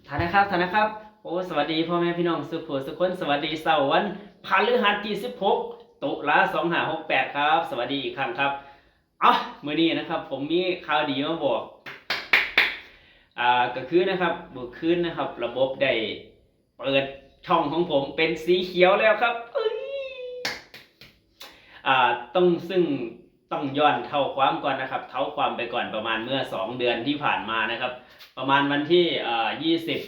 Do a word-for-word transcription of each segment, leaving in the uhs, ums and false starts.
ฐานะครับ ฐานะครับ โอ้ สวัสดีพ่อแม่พี่น้องสุขสุขคน สวัสดีเสาร์วันพฤหัสที่สิบหก ตุลา สองห้าหกแปด ครับ สวัสดีอีกครั้งครับ เอ้า มื้อนี้นะครับ ผมมีข่าวดีมาบอก อ่า ก็คือนะครับ เมื่อคืนนะครับ ระบบได้เปิดช่องของผมเป็นสีเขียวแล้วครับ เอ้ย อ่า ต้อง ซึ่งต้องย้อนเท้าความก่อนนะครับ เท้าความไปก่อนประมาณเมื่อสองเดือนที่ผ่านมานะครับ ประมาณวันที่ เอ่อ ยี่สิบ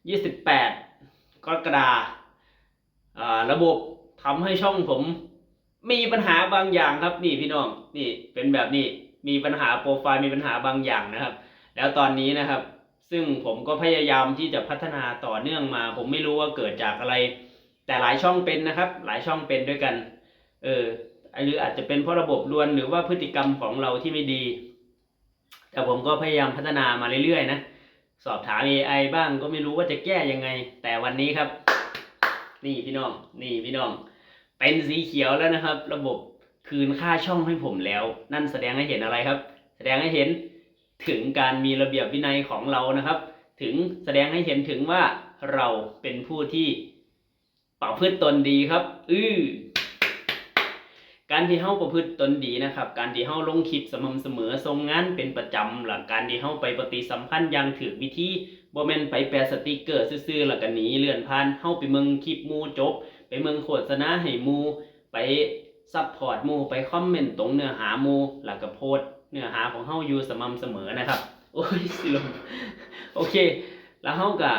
ยี่สิบแปด กรกฎาคม อ่า ระบบทำให้ช่องผมมีปัญหาบางอย่างครับ นี่พี่น้อง นี่เป็นแบบนี้ มีปัญหาโปรไฟล์ มีปัญหาบางอย่างนะครับ แล้วตอนนี้นะครับ ซึ่งผมก็พยายามที่จะพัฒนาต่อเนื่องมา ผมไม่รู้ว่าเกิดจากอะไร แต่หลายช่องเป็นนะครับ หลายช่องเป็นด้วยกัน เออ หรืออาจจะเป็นเพราะระบบรวน หรือว่าพฤติกรรมของเราที่ไม่ดี แต่ผมก็พยายามพัฒนามาเรื่อยๆนะ สอบถาม เอไอ บ้างก็ไม่รู้ว่าจะแก้ยังไง แต่วันนี้ครับ นี่พี่น้อง นี่พี่น้อง เป็นสีเขียวแล้วนะครับ ระบบคืนค่าช่องให้ผมแล้ว นั่นแสดงให้เห็นอะไรครับ แสดงให้เห็นถึงการมีระเบียบวินัยของเรานะครับ ถึงแสดงให้เห็นถึงว่าเราเป็นผู้ที่ประพฤติตนดีครับ อือ การที่เฮาประพฤติตนดีนะครับ การที่เฮาลงคลิปสม่ำเสมอ ส่งงานเป็นประจำ และการที่เฮาไปปฏิสัมพันธ์อย่างถูกวิธี บ่แม่นไปแปะสติกเกอร์ซื่อๆ แล้วก็หนีเลื่อนผ่าน เฮาไปเบิ่งคลิปหมู่จบ ไปเบิ่งโฆษณาให้หมู่ ไปซัพพอร์ตหมู่ ไปคอมเมนต์ตรงเนื้อหาหมู่ แล้วก็โพสต์เนื้อหาของเฮาอยู่สม่ำเสมอนะครับ โอ้ย สิลม โอเค แล้วเฮาก็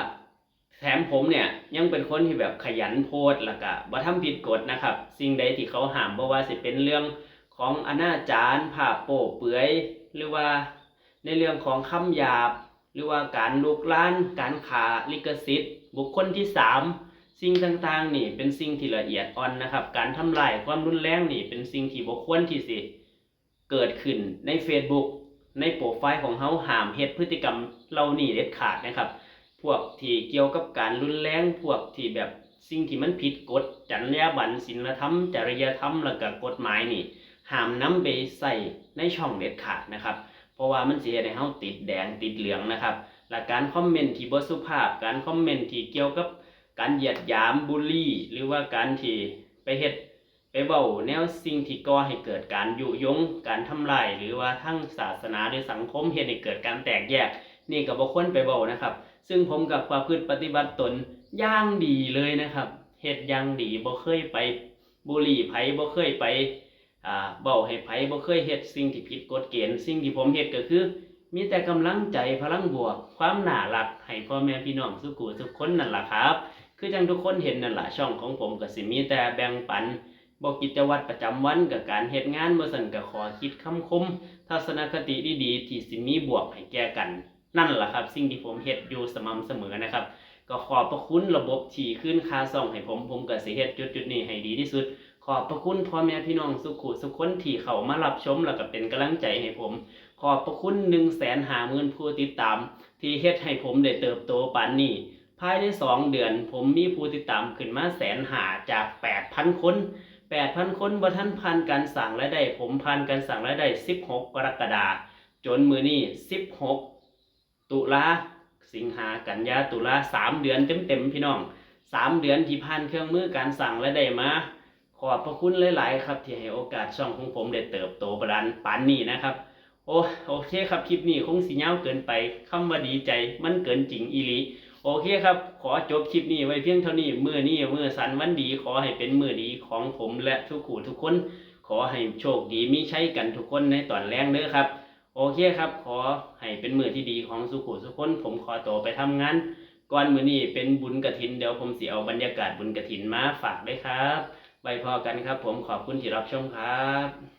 แถมผมเนี่ยยังเป็นคนที่แบบขยันโพสต์ แล้วก็บ่ทำผิดกฎนะครับ สิ่งใดที่เขาห้าม บ่ว่าสิเป็นเรื่องของอนาจาร ภาพโป๊เปลือย หรือว่าในเรื่องของคำหยาบ หรือว่าการลุกลาน การฆ่าลิขสิทธิ์ บุคคลที่สาม สิ่งต่างๆ นี่เป็นสิ่งที่ละเอียดอ่อนนะครับ การทำลายความรุนแรงนี่เป็นสิ่งที่บ่ควรที่สิ เกิดขึ้นใน Facebook ในโปรไฟล์ของเฮา ห้ามเฮ็ดพฤติกรรมเหล่านี้เด็ดขาดนะครับ พวกที่เกี่ยวกับการรุนแรง พวกที่แบบสิ่งที่มันผิดกฎจรรยาบรรณ ศีลธรรม จริยธรรม แล้วก็กฎหมายนี่ ห้ามนำไปใส่ในช่องเด็ดขาดนะครับ เพราะว่ามันสิเฮ็ดให้เฮาติดแดงติดเหลืองนะครับ และการคอมเมนต์ที่บ่สุภาพ การคอมเมนต์ที่เกี่ยวกับการเหยียดหยาม บูลลี่ หรือว่าการที่ไปเฮ็ด ไปเว้าแนวสิ่งที่ก่อให้เกิดการยุยง การทำลาย หรือว่าทางศาสนาหรือสังคมเฮ็ดให้เกิดการแตกแยก นี่ก็บ่ควรไปเว้านะครับ ซึ่งผมก็ประพฤติปฏิบัติตนอย่างดีเลยนะครับ เฮ็ดอย่างดี บ่เคยไปบูลลี่ไผ บ่เคยไป อ่า เว้าให้ไผ บ่เคยเฮ็ดสิ่งที่ผิดกฎเกณฑ์ สิ่งที่ผมเฮ็ดก็คือ มีแต่กำลังใจ พลังบวก ความน่ารักให้พ่อแม่พี่น้องสุขุสุขคนนั่นล่ะครับ คือจั่งทุกคนเห็นนั่นล่ะ ช่องของผมก็สิมีแต่แบ่งปัน บ่กิจวัตรประจำวันก็การเฮ็ดงาน บ่ซั้นก็ข้อคิดคำคม ทัศนคติดีๆ ที่สิมีบวกให้แก่กัน นั่นล่ะครับ สิ่งที่ผมเฮ็ดอยู่สม่ำเสมอนะครับ ก็ขอบพระคุณระบบที่คืนค่าช่องให้ผม ผมก็สิเฮ็ดจุดๆนี้ให้ดีที่สุด ขอบพระคุณพ่อแม่พี่น้องสุขุสุขคนที่เข้ามารับชม แล้วก็เป็นกำลังใจให้ผม ขอบพระคุณ หนึ่งแสนห้าหมื่น ผู้ติดตาม ที่เฮ็ดให้ผมได้เติบโตปานนี้ ภายในสองเดือน ผมมีผู้ติดตามขึ้นมาแสนห้า จากแปดพันคน แปดพันคน บ่ทันผ่านการสร้างรายได้ ผมผ่านการสร้างรายได้ สิบหก กรกฎาคม จนมื้อนี้ สิบหก ตุลา สิงหา กันยา ตุลา สามเดือนเต็มๆ พี่น้อง สามเดือนที่ผ่านเครื่องมือการสร้างรายได้มา ขอบพระคุณหลายๆ ครับ ที่ให้โอกาสช่องของผมได้เติบโตปาน ปานนี้นะครับ โอ้ โอเคครับ คลิปนี้คงสิยาวเกินไป คำว่าดีใจมันเกินจริงอีหลี โอเคครับ ขอจบคลิปนี้ไว้เพียงเท่านี้ มื้อนี้มื้อสันวันดี ขอให้เป็นมื้อดีของผมและทุกผู้ทุกคน ขอให้โชคดีมีชัยกันทุกคนในตอนแลงเด้อครับ โอเคครับ ขอให้เป็นมื้อที่ดีของสุขุสุคน ผมขอตัวไปทำงานก่อน มื้อนี้เป็นบุญกฐิน เดี๋ยวผมสิเอาบรรยากาศบุญกฐินมาฝากด้วยครับ ไว้พ้อกันครับผม ขอบคุณที่รับชมครับ